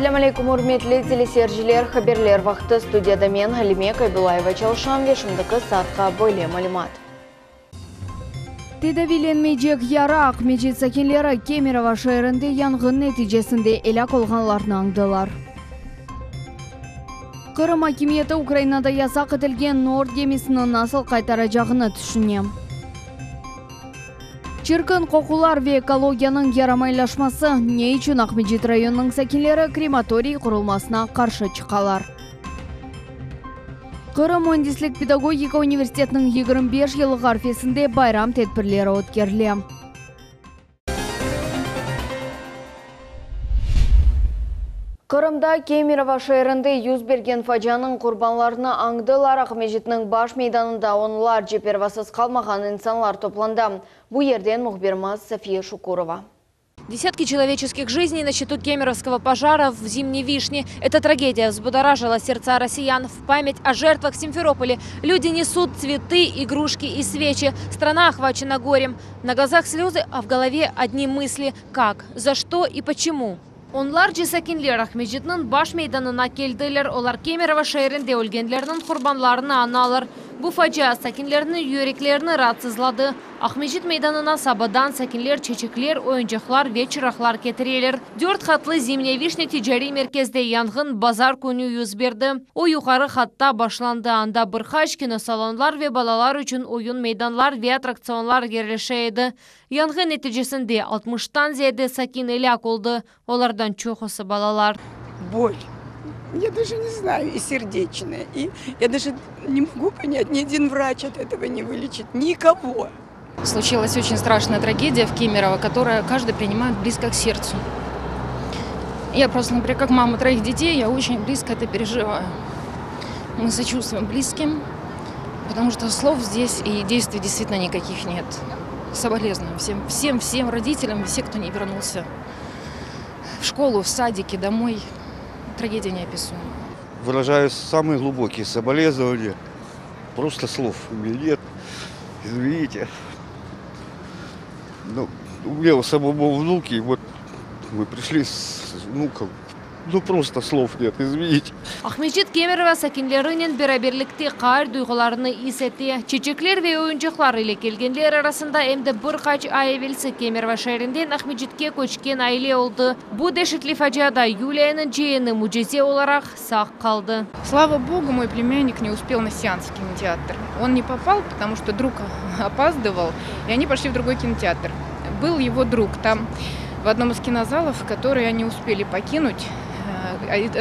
Selâm aleyküm, ürmetli teleseyirciler! Haberler vaqtı. Studiyada men, Alime Kaybulayeva çalışam ve şimdiki saatqa böyle malümat. Tedaviylenmeycek yara, Aqmescit sakinleri Kemerovo şeerinde yanğın neticesinde elâk olğanlarnı añdılar. Qırım akimiyeti Ukrainada yasaq etilgen Nord gemisini nasıl qaytaracağını tüşüne. Çirkin qoqular ve ekologiyanıñ yaramaylaşması, ne içün Aqmescit rayonınıñ sakinleri krematoriy qurulmasına qarşı çıqalar? Qırım müendislik-pedagogika universitetiniñ 25 yıllıq arfesinde bayram tedbirleri ötkerile. Qırımda Kemerovo şeerinde yüz bergen facianıñ qurbanlarını añdılar. Aqmescitniñ baş meydanında onlarca pervasız qalmağan insanlar toplandı. Bu yerden mühbirimiz Safiye Şukurova. Десятки человеческих жизней на счету кемеровского пожара в Зимней Вишне. Эта трагедия взбудоражила сердца россиян. В память о жертвах Симферополя люди несут цветы, игрушки и свечи. Страна охвачена горем. На глазах слезы, а в голове одни мысли. Как, за что и почему? Onlarca sakinler Aqmescitniñ baş meydanına keldiler. Olar Kemerovo şeerinde ölgenlerniñ qurbanlarını añalar. Bu facia sakinlerniñ yüreklerini raatsızladı. Aqmescit meydanına sabadan sakinler çeçekler, oyuncaqlar ve çıraqlar ketireler. Dört qatlı Zimnyaya Vişnâ ticariy merkezde yanğın bazar künü yüz berdi. O yuqarı qatta başlandı. Anda bir qaç kinosalonlar ve balalar içün oyun meydanlar ve attraktsionlar yerleşe edi. Yanğın neticesinde 60-tan ziyade sakin elâk oldı. Olardan çoqusı balalar. Боль. Я даже не знаю, и сердечная, и я даже не могу понять, ни один врач от этого не вылечит никого. Случилась очень страшная трагедия в Кемерово, которая каждый принимает близко к сердцу. Я просто, например, как мама троих детей, я очень близко это переживаю. Мы сочувствуем близким, потому что слов здесь и действий действительно никаких нет. Соболезнуем всем, всем, всем родителям, все, кто не вернулся в школу, в садики, домой. Трагедия неописуема. Выражаю самые глубокие соболезнования. Просто слов у меня нет. Извините. Ну, у меня у самого внуки, вот мы пришли с внуком. Ну, просто слов нет, извините. Aqmescit Kemerovo sakinlerinen beraberlikte qaar duyğularını is ete. Çeçekler ve oyuncaqlar ile kelgenler arasında em de bir qaç ay evelsi Kemerovo şeerinden Aqmescitke köçken aile oldı. Bu deşetli faciada Yuliyanıñ ciyeni mücize olaraq sağ qaldı. Слава богу, мой племянник не успел на сеанс в кинотеатр. Он не попал, потому что друг опаздывал, и они пошли в другой кинотеатр. Был его друг там, в одном из кинозалов, который они успели покинуть.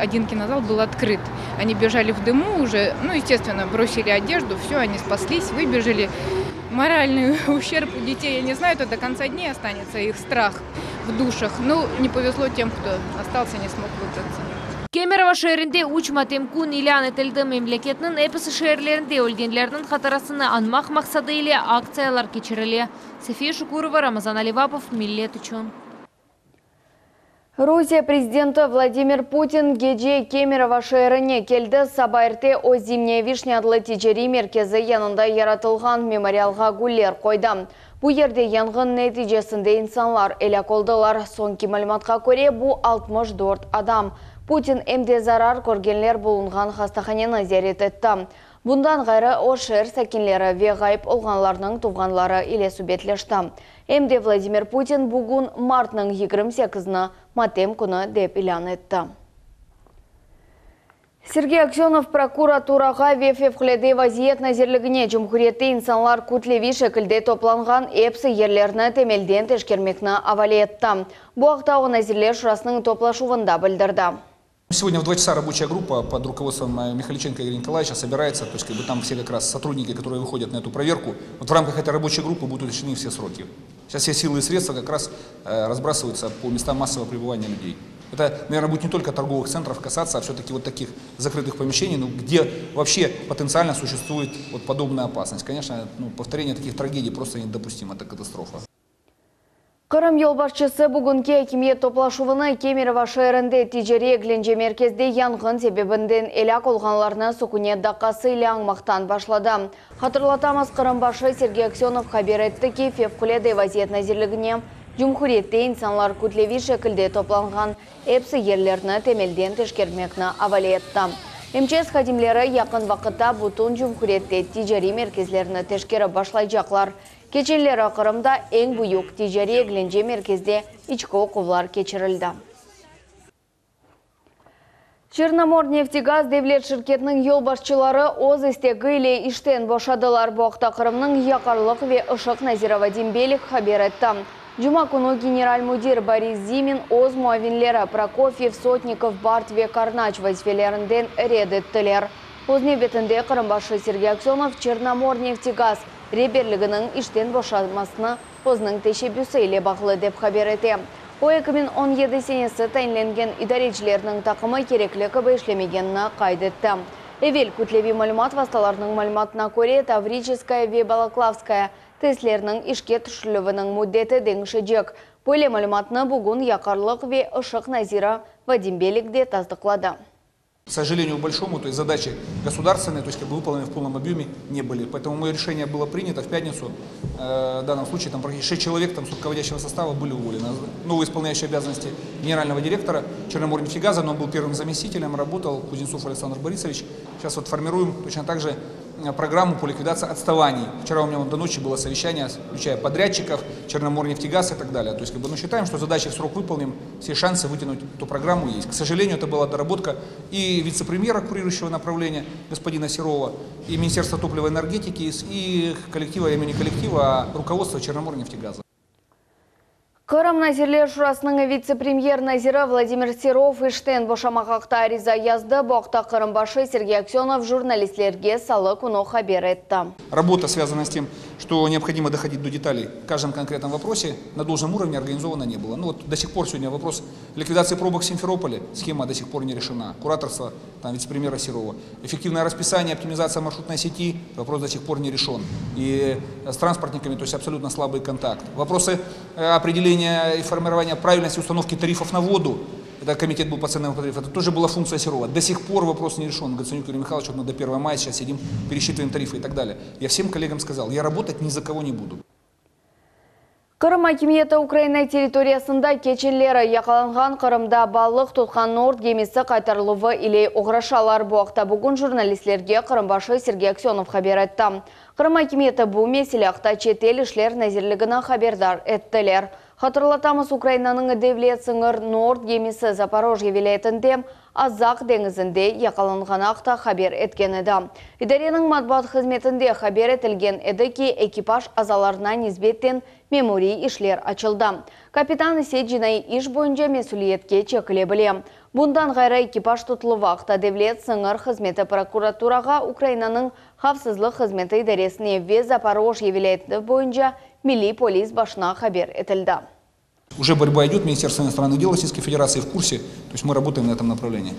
Один кинозал был открыт. Они бежали в дыму уже, ну, естественно, бросили одежду, все, они спаслись, выбежали. Моральный ущерб у детей, я не знаю, это до конца дней останется, их страх в душах. Ну, не повезло тем, кто остался, не смог выбраться. Kemerovo şeerinde üç matem kün ilân etildi. Memleketniñ episi şeerlerinde ölgenlerniñ hatırasını añmaq maqsadı ile aktsiyalar keçirile. Safiye Şukurova, Ramazan Alivapov, Millet içün. Rusiye prezidenti Vladimir Putin gece Kemerovo şeerine keldi. Saba erte o Zimnyaya Vişnâ adlı ticariy merkezi yanında yaratılğan memorialğa güller qoydı. Bu yerde yanğın neticesinde insanlar elâk oldılar. Soñki malümatqa köre, bu 64 adam. Putin em de zarar körgenler bulunğan hastahaneni ziyaret etti. Bundan ğayrı o şeer sakinleri ve ğayıp olğanlarnıñ tuvğanları ile subetleşti. Em de Vladimir Putin bugün martnıñ 28-ni matem künü dep ilân etti. Sergey Aksenov prokuraturağa ve Fevqulâde vaziyet nazirligine cumhuriyette insanlar kütleviy şekilde toplanğan episi yerlerni temelden teşkermekni avale etti. Bu aqta o Nazirler Şurasınıñ toplaşuvında bildirdi. Сегодня в 2 часа рабочая группа под руководством Михайличенко Игоря Николаевича собирается, то есть как бы там все как раз сотрудники, которые выходят на эту проверку, вот в рамках этой рабочей группы будут уточнены все сроки. Сейчас все силы и средства как раз разбрасываются по местам массового пребывания людей. Это, наверное, будет не только торговых центров касаться, а все-таки вот таких закрытых помещений, ну, где вообще потенциально существует вот подобная опасность. Конечно, ну, повторение таких трагедий просто недопустимо, это катастрофа. Qırım yolbaşçısı bugünki akimiyet toplaşuvını Kemerovo şeerinde ticariy eglence merkezde yanğın sebebinden elâk olğanlarnı sükünet daqqası ile añmaqtan başladı. Hatırlatamız, Qırım başı Sergey Aksenov haber etti ki, Fevqulâde vaziyet nazirligine. Cumhuriyette insanlar kütleviy şekilde toplanğan epsi yerlerni temelden teşkermekni avale etti. MÇS hadimleri yaqın vaqıtta bütün cumhuriyette ticariy merkezlerni teşkerip başlaycaqlar. Keçenleri Qırımda eñ büyük ticariy-eglence merkezde içki oquvlar keçirildi. Çernomorneftegaz devlet şirketiniñ yolbaşçıları öz istegi ile işten boşadılar. Bu aqta Qırımnıñ yaqarlıq ve ışıq naziri Vadim Belik haber etti. Cuma künü general müdir Boris Zimin öz muavinleri Prokofyev, Sotnikov, Bart ve Karnaç vazifelerinden red ettiler. Öz nevbetinde Qırım başı Sergey Aksönov Çernomorneftegaz reberliginiñ işten boşamasını özüniñ teşebbüsi ile bağlı dep haber ete. O, 2017 senesi tayinlengen idarecilerniñ taqımı kerekli kibi işlemegenini qayd etti. Evel, kütleviy malümat vastalarınıñ malümatına köre, Tavriçeskaya ve Balaklavskaya TESlerniñ işke tüşürilüviniñ müddeti deñişecek. Böyle malümatnı bugün yaqarlıq ve ışıq naziri Vadim Belik de tasdıqladı. К сожалению большому, то есть задачи государственные, то есть как бы выполнены в полном объеме не были. Поэтому мое решение было принято в пятницу. Э, в данном случае там практически 6 человек там, с руководящего состава были уволены. Новый исполняющий обязанности генерального директора Черноморнефтегаза, но он был первым заместителем, работал Кузнецов Александр Борисович. Сейчас вот формируем точно так же э, программу по ликвидации отставаний. Вчера у меня вот до ночи было совещание, включая подрядчиков, Черноморнефтегаз и так далее. То есть как бы, ну, считаем, что задачи в срок выполним, все шансы вытянуть эту программу есть. К сожалению, это была доработка и вице-премьера курирующего направления господина Серова, и Министерства топлива и энергетики, и коллектива, я имею не коллектива, а руководства Черноморнефтегаза. Qırım Nazirler Şurasınıñ vitse-premyer naziri Vladimir Serov işten boşamaq aqta ariza yazdı. Bu aqta Qırım başı Sergey Aksönov jurnalistlerge salı künü haber etti. Работа связана с тем, что необходимо доходить до деталей в каждом конкретном вопросе, на должном уровне организовано не было. Ну вот до сих пор сегодня вопрос ликвидации пробок в Симферополе, схема до сих пор не решена. Кураторство там, вице-премьера Серова. Эффективное расписание, оптимизация маршрутной сети, вопрос до сих пор не решен. И с транспортниками, то есть абсолютно слабый контакт. Вопросы э, определения и формирования правильности установки тарифов на воду, это комитет был по ценам тарифов, это тоже была функция Серова. До сих пор вопрос не решен. Гацанюк Юрий Михайлович, вот мы до 1 мая сейчас сидим, пересчитываем тарифы и так далее. Я всем коллегам сказал, я работать ни за кого не буду. Qırım akimiyeti Ukraina territoriyasında keçenleri yaqalanğan Qırımda balıq tutqan Nord gemisi qaytarıluvı ile oğraşalar. Bu aqta bugün jurnalistlerge Qırım başı Sergey Aksönov haber etti. Qırım akimiyeti bu mesele aqta çetel işler nazirligini haberdar ettiler. Hatırlatamız, Ukrainanıñ devlet sıñır Nord gemisi Zaporojye vilâyetinde Azaq deñizinde yaqalanğanı aqta haber etken edi. İdareniñ matbuat hızmetinde haber etilgen edi ki, ekipaj azalarına nisbeten memuriy işler açıldı. Kapitan ise cinaiy iş boyunca mesüliyetke çekile bile. Bundan ğayrı, ekipaj tutuluvı aqta Devlet sıñır hızmeti prokuraturağa, Ukrainanıñ Havfsızlıq hızmeti idaresine ve Zaporojye vilâyeti boyunca Milliy polis başına haber etildi. Уже борьба идет, Министерство иностранных дел Российской Федерации в курсе, то есть мы работаем на этом направлении.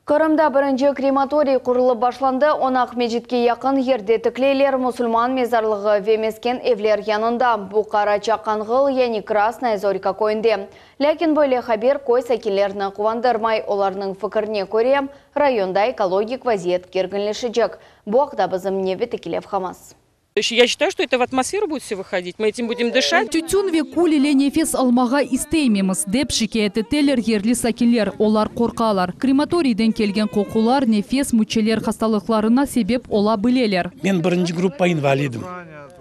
Qırımda birinci krematoriy qurulıp başlandı. Onı Aqmescitke yaqın yerde tikleyler, musulman mezarlığı ve mesken evler yanında. Bu Qaraca Qanğıl, yani Krasnaya Zorka köyünde. Lâkin böyle haber köy sakinlerini quvandırmay. Olarnıñ fikirine köre, rayonda ekologik vaziyet kerginleşecek. Bu aqta bizim nevbetteki levhamız. Я считаю, что это в атмосферу будет все выходить, мы этим будем дышать. Tütün ve kül ile nefes almağa istemeymiz, dep şikâyet eteler yerli sakinler. Olar qorqalar. Krematoriyden kelgen qoqular nefes müçeler hastalıqlarına sebep ola bileler. Men birinci gruppa invalidim,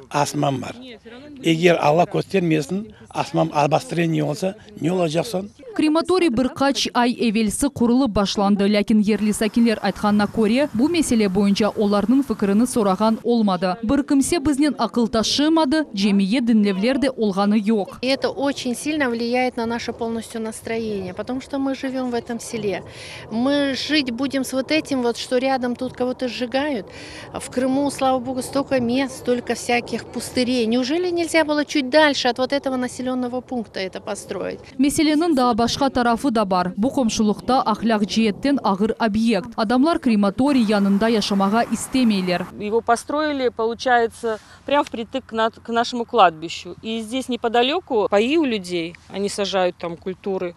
astmam bar. Eger Alla köstermesin, astmam obosтрение olsa, ne olacaq soñ? Krematoriy bir qaç ay evelsi qurulıp başlandı, lâkin yerli sakinler aytqanına köre, bu mesele boyunca olarnıñ fikirini sorağan olmadı. Bir kimse biznen aqıl taşımadı, cemiyet diñlevler de olğanı yoq. И это очень сильно влияет на наше полностью настроение, потому что мы живем в этом селе. Мы жить будем с вот этим вот, что рядом тут кого-то сжигают. В Крыму, слава богу, столько мест, столько всяких пустырей. Неужели нельзя было чуть дальше от вот этого населенного пункта это построить? Meseleniñ daa başqa tarafı da bar. Bu qomşulıqta ahlâq ceetten ağır obyekt. Adamlar krematoriy yanında yaşamağa istemeyler. Его построили, получается, прямо впритык к, на- к нашему кладбищу. И здесь неподалеку паи у людей, они сажают там культуры.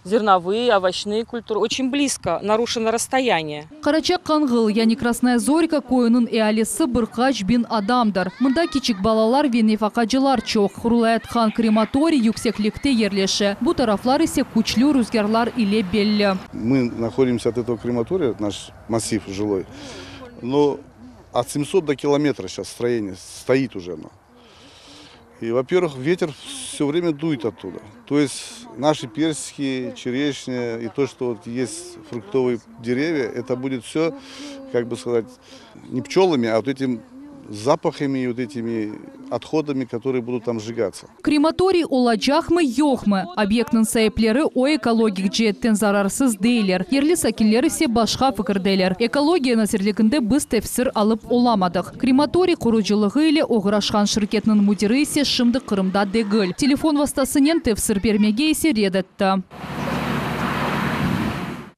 Зерновые, овощные культуры. Очень близко нарушено расстояние. Qaraca Qanğıl, yani Krasnaya Zorka köyüniñ ealisi bir qaç biñ adamdır. Mında kiçik balalar ve nefaqacılar çoq. Qurulayatqan krematoriy yükseklikte yerleşe, bu taraflar ise küçlü ruzgârlar ile belli. Мы находимся от этого крематория, наш массив жилой, но от 700 до километра сейчас строение стоит уже оно. И, во-первых, ветер все время дует оттуда. То есть наши персики, черешня и то, что вот есть фруктовые деревья, это будет все, как бы сказать, не пчелами, а вот этим запахами и вот этими отходами, которые будут там сжигаться. Krematoriy olacaqmı, yoqmı? Obyektniñ saipleri o ekologik ceetten zararsız deyler. Yerli sakinler ise başqa fikirdeler. Ekologiya nazirliginde biz tefsir alıp olamadıq. Krematoriy qurucılığı ile oğraşqan şirketniñ müdiri ise şimdi Qırımda degil. Telefon vastasınen tefsir bermege ise red etti.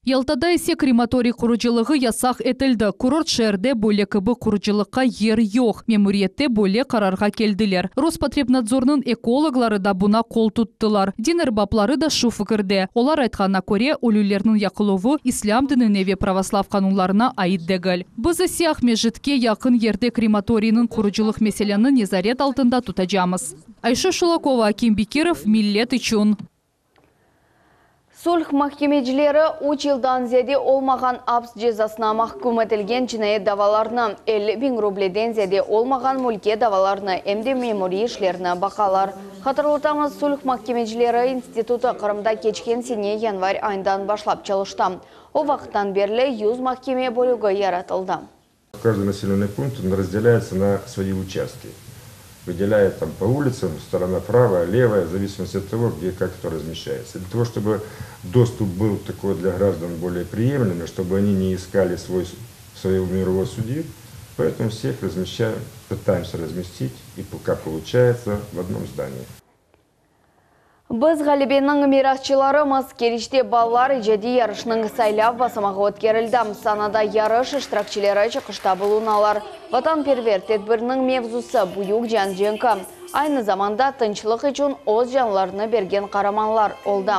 Yaltada ise krematoriy qurucılığı yasaq etildi. Kurort şeerde böyle kibi qurucılıqqa yer yoq. Memuriyette böyle qararğa keldiler. Rospotrebnadzornıñ ekologları da buña qol tuttılar. Din erbapları da şu fikirde. Olar aytqanına köre, ölülerniñ yaqıluvı islâm dinine ve pravoslav qanunlarına ait degil. Biz ise Aqmescitke yaqın yerde krematoriyniñ qurucılıq meseleni nezaret altında tutacamız. Ayşe Şulakova, Akim Bekirov, Millet içün. Sulh mahkemecileri üç yıldan ziyade olmağan aps cezasına mahküm etilgen cinayet davalarını, 50 biñ rubleden ziyade olmağan mülkiyet davalarını, em de memuriy işlerni baqalar. Hatırlatamız, sulh mahkemecileri institutı Qırımda keçken sene yanvar ayından başlap çalıştı. O vaqıttan berli 100 mahkeme bölügi yaratıldı. Каждый населенный пункт он разделяется на свои участки. Выделяет там по улицам, сторона правая, левая, в зависимости от того, где как кто размещается. Для того, чтобы доступ был такой для граждан более приемлемый, чтобы они не искали свой, своего мирового судьи, поэтому всех размещаем, пытаемся разместить, и пока получается, в одном здании. Biz ğalebeniñ mirasçılarımız. Keriçte balalar icadiy yarışınıñ saylav basamağı ötkerildi. Sanada yarış iştirakçileri çıqışta bulunalar. Vatanperver tedbiriniñ mevzusı Büyük cian cenki. Aynı zamanda tınçlıq içün öz canlarını bergen qaramanlar oldı.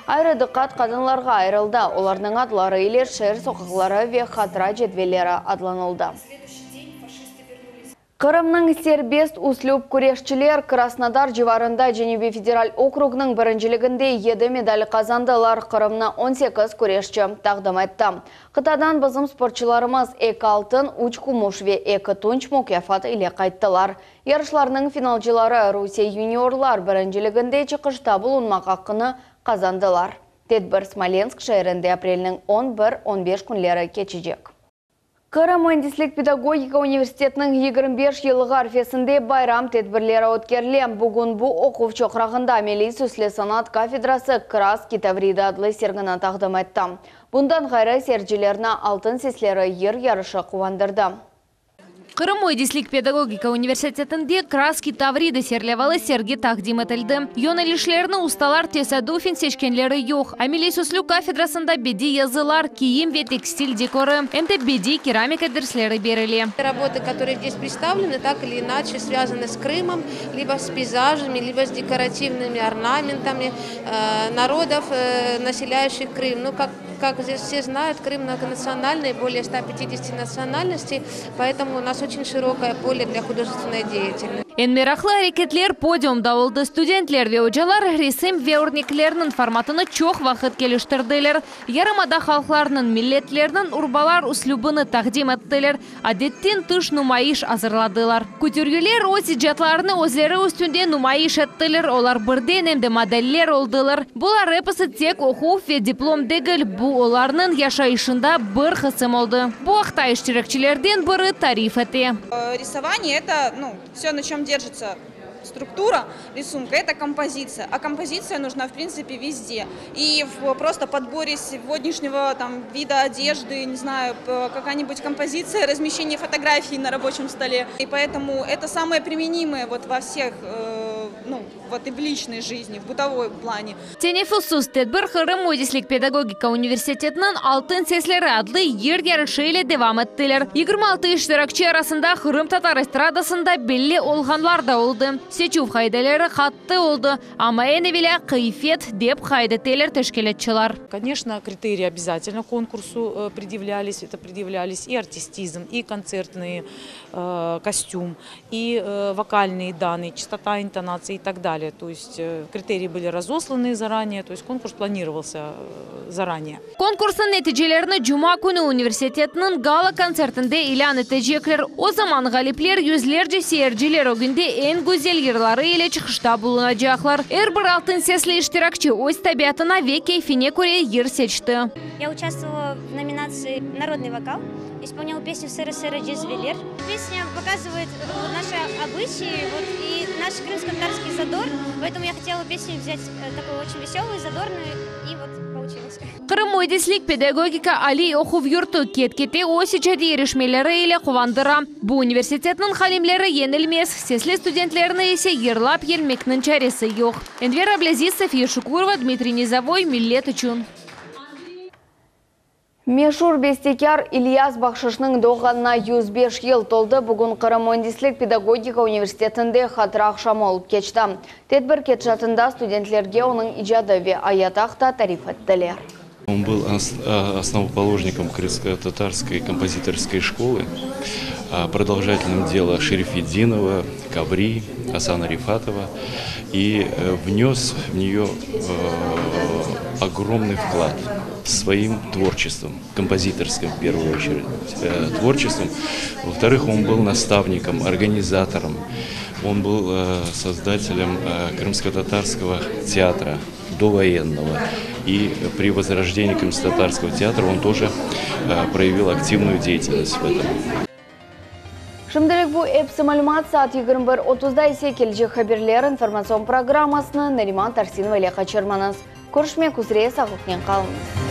Ayrı diqqat qadınlarğa ayırıldı, olarnıñ adları ile şeer soqaqları ve hatıra cedvelleri adlanıldı. Qırımnıñ serbest üslüp küreşçiler Krasnodar civarında Cenübiy federal okrugnıñ birinciliginde yedi medal qazandılar. Qırımnı 18 küreşçi taqdim etti. Qıtadan bizim sportçularımız eki altın, üç kümüş ve eki tunç mukâfat ile qayttılar. Yarışlarnıñ finalcıları Rusiye yuniorlar birinciliginde çıqışta bulunmaq aqqını qazandılar. Tedbir Smolensk şeerinde aprelniñ on bir, 15 künleri keçecek. Qırım müendislik pedagogika universitetiniñ 25 yıllığı arfesinde bayram tedbirleri ötkerile. Bugün bu oquv çoqrağında ameliy süslü sanat kafedrası Kraski Tavrida adlı sergini taqdim etti. Bundan ğayrı seyircilerni Altın sesleri yır yarışı quvandırdı. Qırım müendislik pedagogika universitetinde Краски Тавриды serlevalı sergi taqdim etildi. Yönelişlerini ustalar tesadüfen seçkenleri yoq. Ameliy süslü kafedrasında bediy yazılar, kiyim ve tekstil dekorı, em de bediy keramika dersleri berile. Работы, которые здесь представлены, так или иначе связаны с Крымом, либо с пейзажами, либо с декоративными орнаментами э, народов, э, населяющих Крым. Ну, как, как здесь все знают, Крым многонациональный, более 150 национальностей, поэтому у нас очень широкое поле для художественной деятельности. Eñ meraqlı areketler podiumda oldı. Studentler ve ocalar resim ve örneklerniñ formatını çoq vaqıt keliştirdiler. Yarımada halqlarınıñ, milletleriniñ urbalar üslübini taqdim ettiler. Adetten tış numayış azırladılar. Kütüryeler öz icatlarını özleri üstünde numayış ettiler. Olar birden em de modeller oldılar. Bular episi tek oquv ve diplom degil. Bu olarnıñ yaşayışında bir qısım oldı. Bu aqta iştirakçilerden biri tarif ete. Рисование – это ну, все, на чем держится структура рисунка, это композиция. А композиция нужна, в принципе, везде. И в просто подборе сегодняшнего там, вида одежды, не знаю, какая-нибудь композиция, размещение фотографий на рабочем столе. И поэтому это самое применимое вот во всех э, ну, Вот и в личной жизни, в бытовой плане. Tenefüssiz tedbir Qırım müendislik pedagogika universitetiniñ Altın sesleri adlı yır yarışı ile devam ettiler. 26 iştirakçi arasında qırımtatar estradasında belli olğanlar da oldı. Seçüv qaideleri qattı oldı, amma eñ evelâ keyfiyet, dep qayd eteler teşkilâtçılar. Конечно, критерии обязательно к конкурсу предъявлялись. Это предъявлялись и артистизм, и концертный костюм, и вокальные данные, чистота интонации и так далее. То есть критерии были разосланы заранее, то есть конкурс планировался заранее. Konkursnıñ neticelerini cuma künü universitetniñ gala-kontsertinde ilân etecekler. O zaman ğalipler yüzlerce seyirciler ögünde eñ güzel yırları ile çıqışta bulunacaqlar. Er bir altın sesli iştirakçi öz tabiatına ve keyfine köre yır seçti. Я участвовала в номинации «Народный вокал», исполняла песню «Sarı-sarı cezveler». Песня показывает вот наши обычаи вот, и наш крымско-татарский задор, поэтому я хотела песню взять такую очень веселую, задорную, и вот получилось. Qırım müendislik pedagogika aliy oquv yurtu ket-kete öz icadiy irişmeleri ile quvandıra. Bu universitetniñ hadimleri yeñilmez, sesli studentlerni ise yırlap yeñmekniñ çaresi yoq. Enver Ablâziz, Safiye Şukurova, Dmitriy Nizovoy, Millet içün. Meşur bestekâr İlyas Bahşışnıñ doğğanına 105 yıl toldı. Bugün Qırım müendislik pedagogika universitetinde hatıra aqşamı olıp keçti. Tedbir ketişatında studentlerge onıñ icadı ve ayatı aqta tarif ettiler. Он был основоположником крымско-татарской композиторской школы, продолжателем дела Шерефетдинова, Каври, Асана Рифатова и внес в нее огромный вклад своим творчеством, композиторским в первую очередь творчеством. Во-вторых, он был наставником, организатором, он был создателем крымско-татарского театра довоенного. И при возрождении крымско-татарского театра он тоже проявил активную деятельность в этом. Şimdilik bu episi malümat saat 21.30-da ise kelecek haberler informatsion programmasını Nariman Tarsinova ile qaçırmañız. Körüşmek üzere sağlıqnen qalıñız.